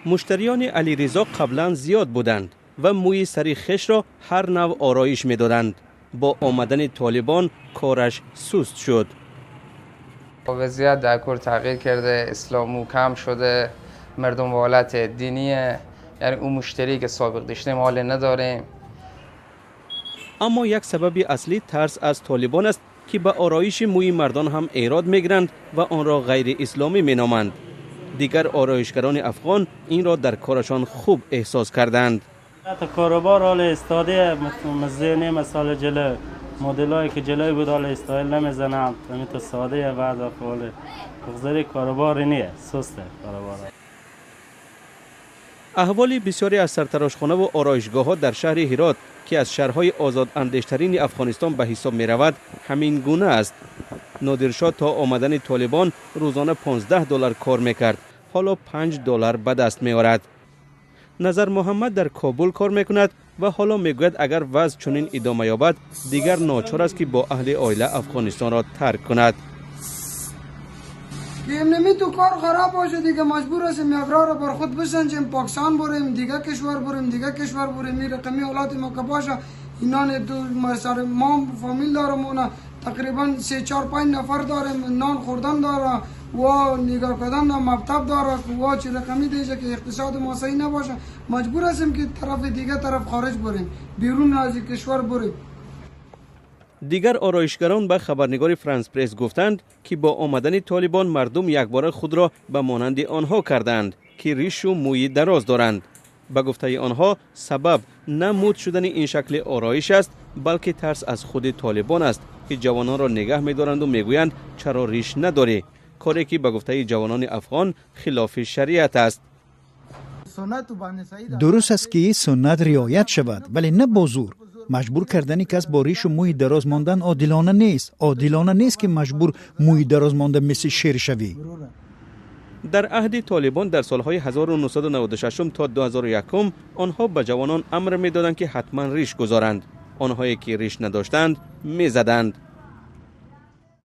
Муштариёни Алиризо қаблан зиёд буданд ва мӯи сари хешро ҳар навъ ороиш медоданд. Бо омадани Толибон кораш суст шуд. وضعیت در کل تغییر کرده، اصلاح مو کم شده، مردم به حالت دینیه، یعنی اون مشتری که سابق داشتیم حال نداریم. Аммо як сабаби аслӣ тарс аз Толибон аст, ки ба ороиши мӯи мардон ҳам эрод мегиранд ва онро ғайриисломӣ меноманд. Дигар ороишгарони афғон инро дар корашон хуб эҳсос карданд. کاروبار حال استاده مزه مثال جلو مدلایی که جلوی بود حال استایل نمیزنم همین تو ساده بعد حال بغزری کاروبار نیه سسته کاروبار. Аҳволи бисёре аз сартарошхонаву ороишгоҳҳо дар шаҳри Ҳирот, ки аз шаҳрҳои озодандештарини Афғонистон ба ҳисоб меравад, ҳамин гуна аст. Нодиршоҳ то омадани Толибон рӯзона 15 доллар кор мекард, ҳоло 5 доллар ба даст меорад. Назар Муҳаммад дар Кобул кор мекунад ва ҳоло мегӯяд, агар вазъ чунин идома ёбад, дигар ночор аст, ки бо аҳли оила Афғонистонро тарк кунад. که نمی تو کار خراب باشه، دیگه مجبور هستیم یک راه رو بر خود بسنجیم، پاکستان بریم، دیگه کشور بریم، دیگه کشور بریم. این رقمی حالات ما که باشه، اینا دو سر ما فامیل دارم، اونا تقریبا سه چهار پنج نفر داریم، نان خوردن داره و نگاه کردن مکتب داره و چه رقمی دیگه که اقتصاد ما صحیح نباشه، مجبور هستیم که طرف دیگه طرف خارج بریم، بیرون از کشور بریم. Дигар ороишгарон ба хабарнигори Франс Пресс гуфтанд, ки бо омадани Толибон мардум якбора худро ба монанди онҳо карданд, ки ришу мӯи дароз доранд. Ба гуфтаи онҳо, сабаб на муд шудани ин шакли ороиш аст, балки тарс аз худи Толибон аст, ки ҷавононро нигаҳ медоранду мегӯянд, чаро риш надорӣ, коре ки ба гуфтаи ҷавонони афғон хилофи шариат аст. Дуруст аст, ки суннат риоят шавад, вале на бо зӯр. Маҷбур кардани кас бо ришу мӯи дароз мондан одилона нест. Одилона нест, ки маҷбур мӯи дароз монда мисли шер шавӣ. Дар аҳди Толибон дар солҳои 1996 то 2001 онҳо ба ҷавонон амр медоданд, ки ҳатман риш гузоранд. Онҳое ки риш надоштанд, мезаданд.